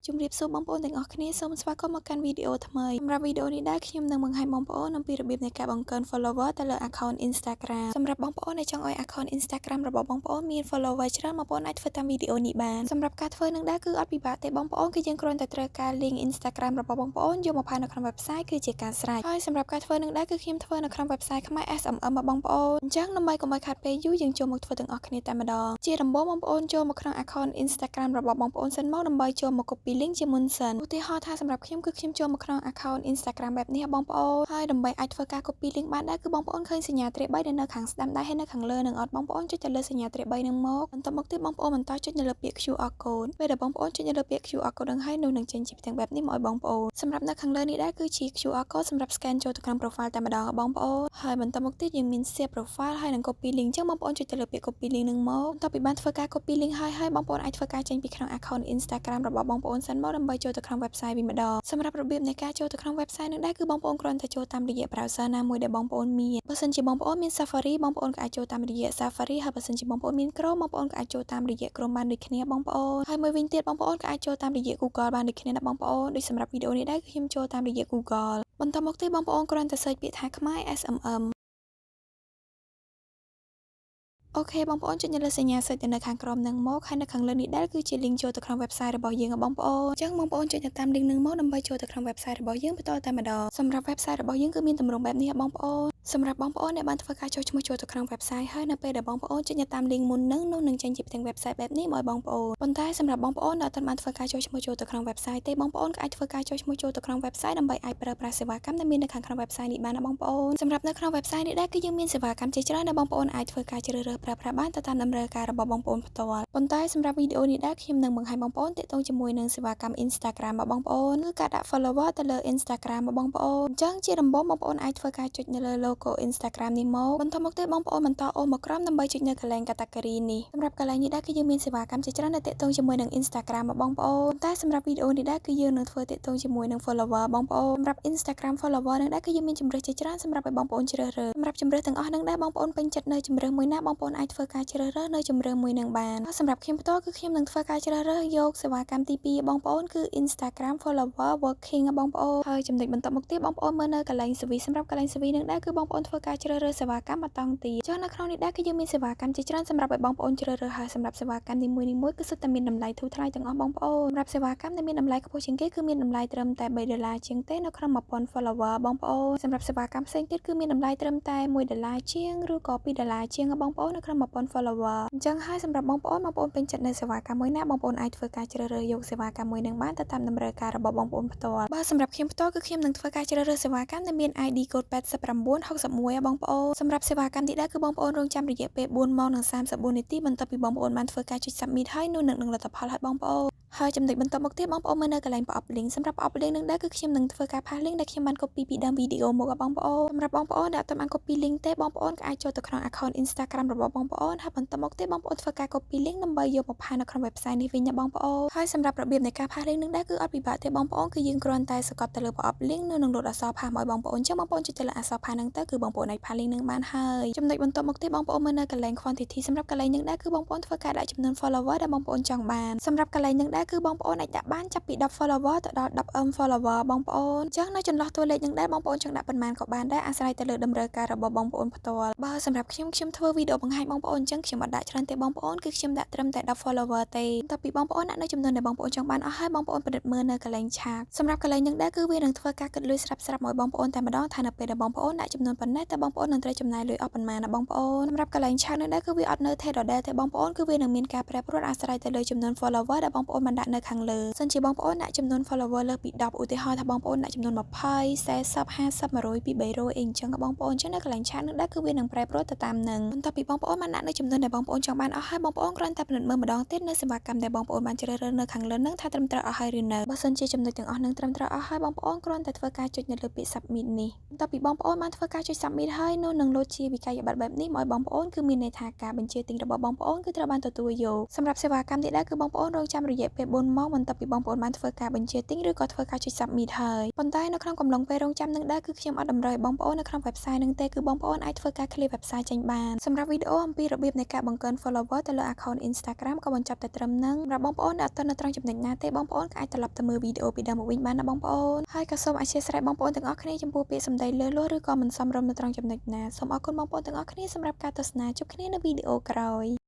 ជំរាបសួរបងប្អូនទាំងអស់គ្នាសូមស្វាគមន៍មកកាន់វីដេអូថ្មីសម្រាប់វីដេអូនេះដែរខ្ញុំនឹងបង្ហាញបងប្អូនអំពីរបៀបនៃការបង្កើន follower ទៅលើ account Instagram សម្រាប់បងប្អូនដែលចង់ឲ្យ account Instagram របស់បងប្អូនមាន follower ច្រើនបងប្អូនអាចធ្វើតាមវីដេអូនេះបានសម្រាប់ការធ្វើនឹងដែរគឺអត់ពិបាកទេបងប្អូនគឺយើងគ្រាន់តែត្រូវការ link Instagram របស់បងប្អូនយកមកផាសនៅក្នុង website គឺជាការស្រេចហើយសម្រាប់ការធ្វើនឹងដែរគឺខ្ញុំធ្វើនៅក្នុង website ខ្មែរ SMM របស់បងប្អូនអញ្ចឹងដើម្បីកុំឲ្យខាតពេលយូរយើងចូលមកធ្វើទាំងអស់គ្នាតែម្ដងជាដំបូងបងប្អូនចូលមកក្នុង account Instagram របស់បងប្អូនសិនមកដើម្បីចូលមក copy link ជាមុនសិនឧទាហរណ៍ថាសម្រាប់ខ្ញុំគឺខ្ញុំចូលមកក្នុង account Instagram បែបនេះបងប្អូនហើយដើម្បីអាចធ្វើការ copy link បានដែរគឺបងប្អូនឃើញសញ្ញាត្រី3ដែលនៅខាងស្ដាំដៃហើយនៅខាងលើនឹងអត់បងប្អូនចុចទៅលើសញ្ញាត្រី3នឹងមកបន្ទាប់មកទៀតបងប្អូនបន្តចុចនៅលើពាក្យ QR code ពេលដែលបងប្អូនចុចនៅលើពាក្យ QR code នឹងហើយនោះនឹងចេញជាផ្ទាំងបែបនេះមកឲ្យបងប្អូនសម្រាប់នៅខាងលើនេះដែរគឺជា QR code សម្រាប់ scan ចូលទៅក្នុង profile តែម្ដងបងប្អូនហើយបន្តមកទៀតយើងមាន share profile ហើយនឹង copy link អញ្ចឹងបងប្អូនចុចទៅលើពាក្យ copy link នឹងមកបន្ទាប់ពីបានធ្វើការ copy link ហើយហើយបងប្អូនអាចធ្វើការចេញពីក្នុង account Instagram របស់បងប្អូនសិនមកដើម្បីចូលទៅក្នុង website វិញម្ដងសម្រាប់របៀបនៃការចូលទៅក្នុង website នឹងដែរគឺបងប្អូនគ្រាន់តែចូលតាមរយៈ browser ណាមួយដែលបងប្អូនមានបើសិនជាបងប្អូនមាន Safari បងប្អូនក៏អាចចូលតាមរយៈ Safari ហើយបើសិនជាបងប្អូនមាន Chrome បងប្អូនក៏អាចចូលតាមរយៈ Chrome បានដូចគ្នាបងប្អូនហើយមួយវិញទៀតបងប្អូនក៏អាចចូលតាមរយៈ Google បានដូចគ្នាណាបងប្អូនដូចសម្រាប់វីដេអូនេះដែរគឺខ្ញុំចូលតាមរយៈ Google បន្តមកទៀតបងប្អូនគ្រាន់តែ search ពាក្យថាខ្មែរ SMM OK បងប្អូនចុចនៅលើសញ្ញា search ទៅនៅខាងក្រោមនឹងមកហើយនៅខាងលើនេះដែរគឺជា link ចូលទៅក្នុង website របស់យើងបងប្អូនអញ្ចឹងបងប្អូនចុចទៅតាម link នឹងមកដើម្បីចូលទៅក្នុង website របស់យើងបន្តតែម្ដងសម្រាប់ website របស់យើងគឺមានទម្រង់បែបនេះបងប្អូនសម្រាប់បងប្អូនដែលបានធ្វើការចុះឈ្មោះចូលទៅក្នុង website ហើយនៅពេលដែលបងប្អូនចុចនៅតាម link មុននឹងនោះនឹងចេញជាផ្ទាំង website បែបនេះមកឲ្យបងប្អូនប៉ុន្តែសម្រាប់បងប្អូនដែលអត់បានធ្វើការចុះឈ្មោះចូលទៅក្នុង website ទេបងប្អូនក៏អាចធ្វើការចុះឈ្មោះចូលទៅក្នុង website ដើម្បីអាចប្រើប្រាស់សេវាកម្មដែលមាននៅខាងក្នុង website នេះបានណាបងប្អូនសម្រាប់នៅក្នុង website នេះដែរគឺយើងមានសេវាកម្មជាច្រើនដែលបងប្អូនអាចធ្វើការជ្រើសរើសប្រើប្រាស់បានទៅតាមតម្រូវការរបស់បងប្អូនផ្ទាល់ប៉ុន្តែសម្រាប់វីដេអូនេះដែរខ្ញុំនឹងបង្ហាញបងប្អូនទាក់ទងជាមួយនឹងសេវាកម្ម Instagram របស់បងប្អូនគឺការដាក់ follower ទៅលើ Instagram របស់បងប្អូនអញ្ចឹងជាដំបូងបងប្អូនអាចធ្វើការចុចនៅលើ logo Instagram នេះមកបន្តមកទៀតបងប្អូនបន្តអូសមកក្រោមដើម្បីចុចនៅកន្លែង category នេះសម្រាប់កន្លែងនេះដែរគឺយើងមានសេវាកម្មជាច្រើនដែលទាក់ទងជាមួយនឹង Instagram របស់បងប្អូនតែសម្រាប់វីដេអូនេះដែរគឺយើងនឹងធ្វើទាក់ទងជាមួយនឹង follower បងប្អូនសម្រាប់ Instagram follower នឹងដែរគឺយើងមានជម្រើសជាច្រើនសម្រាប់ឲ្យបងប្អូនជ្រើសរើសសម្រាប់ជម្រើសទាំងអស់នឹងដែរបងប្អូនពេញចិត្តនៅជម្រើសមួយណាបងប្អូនអាចធ្វើការជ្រើសរើសនៅជម្រើសមួយនឹងបានសម្រាប់ខ្ញុំផ្ទាល់គឺខ្ញុំនឹងធ្វើការជ្រើសរើសយកសេវាកម្មទី2បងប្អូនគឺ Instagram follower working បងប្អូនហើយចំណុចបន្តមកទៀតបងប្អូនមើលនៅកន្លែង service សម្រាប់កន្លែង service នឹងដែរគឺបងប្អូនធ្វើការជ្រើសរើសសេវាកម្មមកតង់ទៀតចុះនៅក្នុងនេះដែរគឺយើងមានសេវាកម្មជាច្រើនសម្រាប់ឲ្យបងប្អូនជ្រើសរើសហើយសម្រាប់សេវាកម្មនីមួយៗគឺសុទ្ធតែមានតម្លៃធូរថ្លៃទាំងអស់បងប្អូនសម្រាប់សេវាកម្មដែលមានតម្លៃខ្ពស់ជាងគេគឺមានតម្លៃត្រឹមតែ3ដុល្លារជាងទេនៅក្នុង1000 follower បងប្អូនសម្រាប់សេវាកម្មផ្សេងទៀតគឺមានតម្លៃត្រឹមតែ1ដុល្លារជាងឬក៏2ដុល្លារជាងបងប្អូននៅក្នុង1000 follower អញ្ចឹងហើយសម្រាប់បងប្អូនបងប្អូនពេញចិត្តនៅសេវាកម្មមួយណាបងប្អូនអាចធ្វើការជ្រើសរើសយកសេវាកម្មមួយនឹងបានទៅតាមតម្រូវការរបស់បងប្អូនផ្ទាល់បើសម្រាប់ខ្ញុំផ្ទាល់គឺខ្ញុំនឹងធ្វើការជ្រើសរើសសេវាកម្មដែលមាន ID code 8961បងប្អូនសម្រាប់សេវាកម្មនេះដែរគឺបងប្អូនរងចាំរយៈពេល4ម៉ោងនិង34នាទីបន្ទាប់ពីបងប្អូនបានធ្វើការចុច submit ហើយនោះនឹងនឹងលទ្ធផលឲ្យបងប្អូនហើយចំណុចបន្តមកទៀតបងប្អូនមើលនៅកន្លែងប្រអប់ link សម្រាប់ប្រអប់ link នឹងដែរគឺខ្ញុំនឹងធ្វើការ paste link ដែលខ្ញុំបាន copy ពីដើមវីដេអូមកឲ្យបងប្អូនសម្រាប់បងប្អូនដែលអត់បាន copy link ទេបងប្អូនក៏អាចចូលទៅក្នុង account Instagram របស់បងប្អូនហើយបន្តមកទៀតបងប្អូនធ្វើការ copy link ដើម្បីយកមក paste នៅក្នុង website នេះវិញណាបងប្អូនហើយសម្រាប់របៀបនៃការ paste link នឹងដែរគឺអត់ពិបាកទេបងប្អូនគឺយើងគ្រាន់តែសង្កត់ទៅលើប្រអប់ link នៅនឹងលោតអក្សរ paste មកឲ្យបងប្អូនចឹងបងប្អូនចុចទៅលើអក្សរ paste ហ្នឹងទៅគឺបងប្អូនអាច paste link នឹងបានហើយចំណុចបន្ទាប់មកទៀតបងប្អូនមើលនៅកន្លែង quantity សម្រាប់កន្លែងនឹងដែរគឺបងប្អូនធ្វើការដាក់ចំនួន follower ដែលបងប្អូនចង់បានសម្រាប់កន្លែងនឹងដែរគឺបងប្អូនអាចដាក់បានចាប់ពី10 follower ទៅដល់ 10M follower បងប្អូនអញ្ចឹងនៅចន្លោះតួលេខនឹងដែរបងប្អូនចង់ដាក់ប៉ុន្មានក៏បានដែរអាស្រ័យទៅលើតម្រូវការរបស់បងប្អូនផ្ទាល់បើសម្រាប់ខ្ញុំខ្ញុំធ្វើវីដេអូបង្ហាញបងប្អូនអញ្ចឹងខ្ញុំអត់ដាក់ច្រើនទេបងប្អូនគឺខ្ញុំដាក់ត្រឹមតែ10 follower ទេបន្ទាប់ពីបងប្អូនដាក់នៅចំនួនដែលបងប្អូនចង់បានអស់ហើយបងប្អូនពិនិត្យមើលនៅកន្លែង charge សម្រាប់កន្លែងនឹងដែរគឺវានឹងធ្វើការគិតលុយស្រាប់ស្រាប់មកបងប្អូនតែម្ដងថានៅពេលដែលបងប្អូនដាក់ចំនួនប៉ុណ្ណេះតើបងប្អូននឹងត្រូវចំណាយលុយអស់ប៉ុន្មានណាបងប្អូនសម្រាប់កន្លែង charge នឹងដែរគឺវាអត់នៅថេរដដែលទេបងប្អូនគឺវានឹងមានការប្រែប្រួលអាស្រ័យទៅលើចំនួន follower ដែលបងប្អូនបានដាក់នៅខាងលើសិនជាបងប្អូនដាក់ចំនួន follower លើសពី10ឧទាហរណ៍ថាបងប្អូនដាក់ចំនួន20 40 50 100 200 300អីអញ្ចឹងបងប្អូនអញ្ចឹងនៅកន្លែង charge នឹងដែរគឺវានឹងប្រែប្រួលទៅតាមនឹងបន្ទាប់ពីបងប្អូនបានដាក់នៅចំនួនដែលបងប្អូនចង់បានអស់ហើយបងប្អូនគ្រាន់តែពិនិត្យមើលម្ដងទៀតនៅសេវាកម្មដែលបងប្អូនបានជ្រើសរើសនៅខាងលើនឹងថាត្រឹមត្រូវអស់ហើយឬនៅបើសិនជាចំណុចទាំងអស់នឹងត្រឹមត្រូវអស់ហើយបងប្អូនគ្រាន់តែធ្វើការចុចនៅលើពាក្យ submit នេះបន្ទាប់ពីបងប្អូនបានធ្វើការ ការចុច submit ហើយនោះនឹងលោតជាវិក័យប័ត្របែបនេះមកឲ្យបងប្អូនគឺមានន័យថាការបញ្ជាទិញរបស់បងប្អូនគឺត្រូវបានទទួលយកសម្រាប់សេវាកម្មនេះដែរគឺបងប្អូនរងចាំរយៈពេល4ម៉ោងបន្ទាប់ពីបងប្អូនបានធ្វើការបញ្ជាទិញឬក៏ធ្វើការចុច submit ហើយប៉ុន្តែនៅក្នុងកំឡុងពេលរងចាំនឹងដែរគឺខ្ញុំអត់តម្រូវឲ្យបងប្អូននៅក្នុង website នឹងទេគឺបងប្អូនអាចធ្វើការ clear website ចេញបានសម្រាប់វីដេអូអំពីរបៀបនៃការបង្កើន follower ទៅលើ account Instagram ក៏បញ្ចប់តែត្រឹមហ្នឹងសម្រាប់បងប្អូនដែលអត់ទាន់នៅត្រង់ចំណុចណាទេបងប្អូនក៏អាចត្រឡប់ទៅមើលវីដេអូពីដើមមកវិញបានណាបងប្អូនហើយក៏សូមអធ្យាស្រ័យបងប្អូនទាំងអស់គ្នាចំពោះពាក្យសម្ដីលើសលួសឬក៏មិនសមរម្យនៅត្រង់ចំណុចណាសូមអរគុណបងប្អូនទាំងអស់គ្នាសម្រាប់ការទស្សនាជួបគ្នានៅវីដេអូក្រោយ។